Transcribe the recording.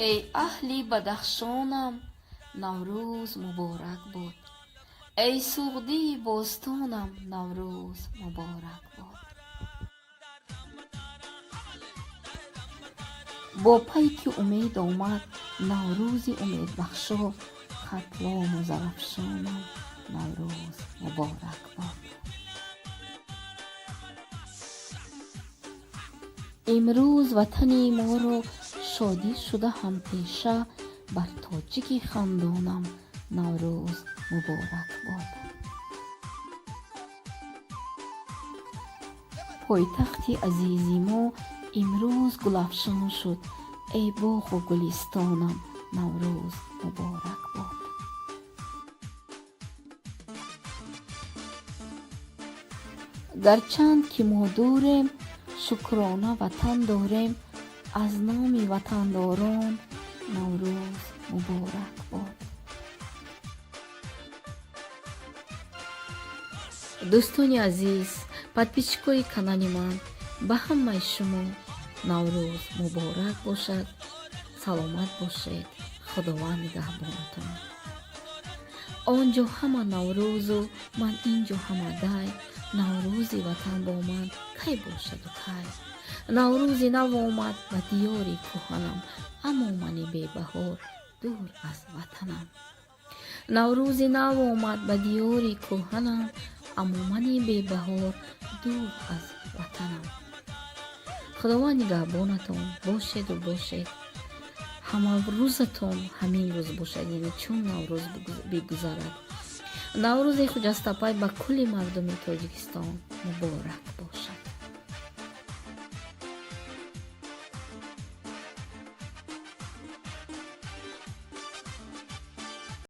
Эй аҳли Бадахшонам, Наврӯз муборак бод. Эй Суғдии бостонам, Наврӯз муборак бод. Бо пайки умед омад Наврӯзи умедбахшо, Хатлону Зарафшонам, Наврӯз муборак бод. Имрӯз ватани моро шодӣ шуда ҳампеша, бар тоҷики хандонам Наврӯз муборак бод. Пойтахти азизи мо имрӯз гулафшон шуд, эй боғу гулистонам, Наврӯз муборак бод. Гарчанд ки мо дурем, шукрона ватан дорем, аз номи ватандорон Наврӯз муборак бод. Дӯстони азиз, подписчикои канали ман, ба ҳамаи шумо Наврӯз муборак бошад. Саломат бошед, Худованд нигаҳбонатон. Он ҷо ҳама Наврӯзу ман ин ҷо ҳама дай, Наврӯзи ватан бо ман кай бошаду кай? Наврӯзи нав омад ба диёри кӯҳанам, аммо мани бебаҳор дур аз ватанам. Наврӯзи нав омад ба диёри кӯҳанам, аммо мани бебаҳор дур аз ватанам. Худованд нигаҳбонатон бошеду бошед. Ҳама рӯзатон ҳамин рӯз бошад, яъне чун Наврӯз бигузарад. Наврӯзи хуҷастапай ба кулли мардуми Тоҷикистон муборак бошад.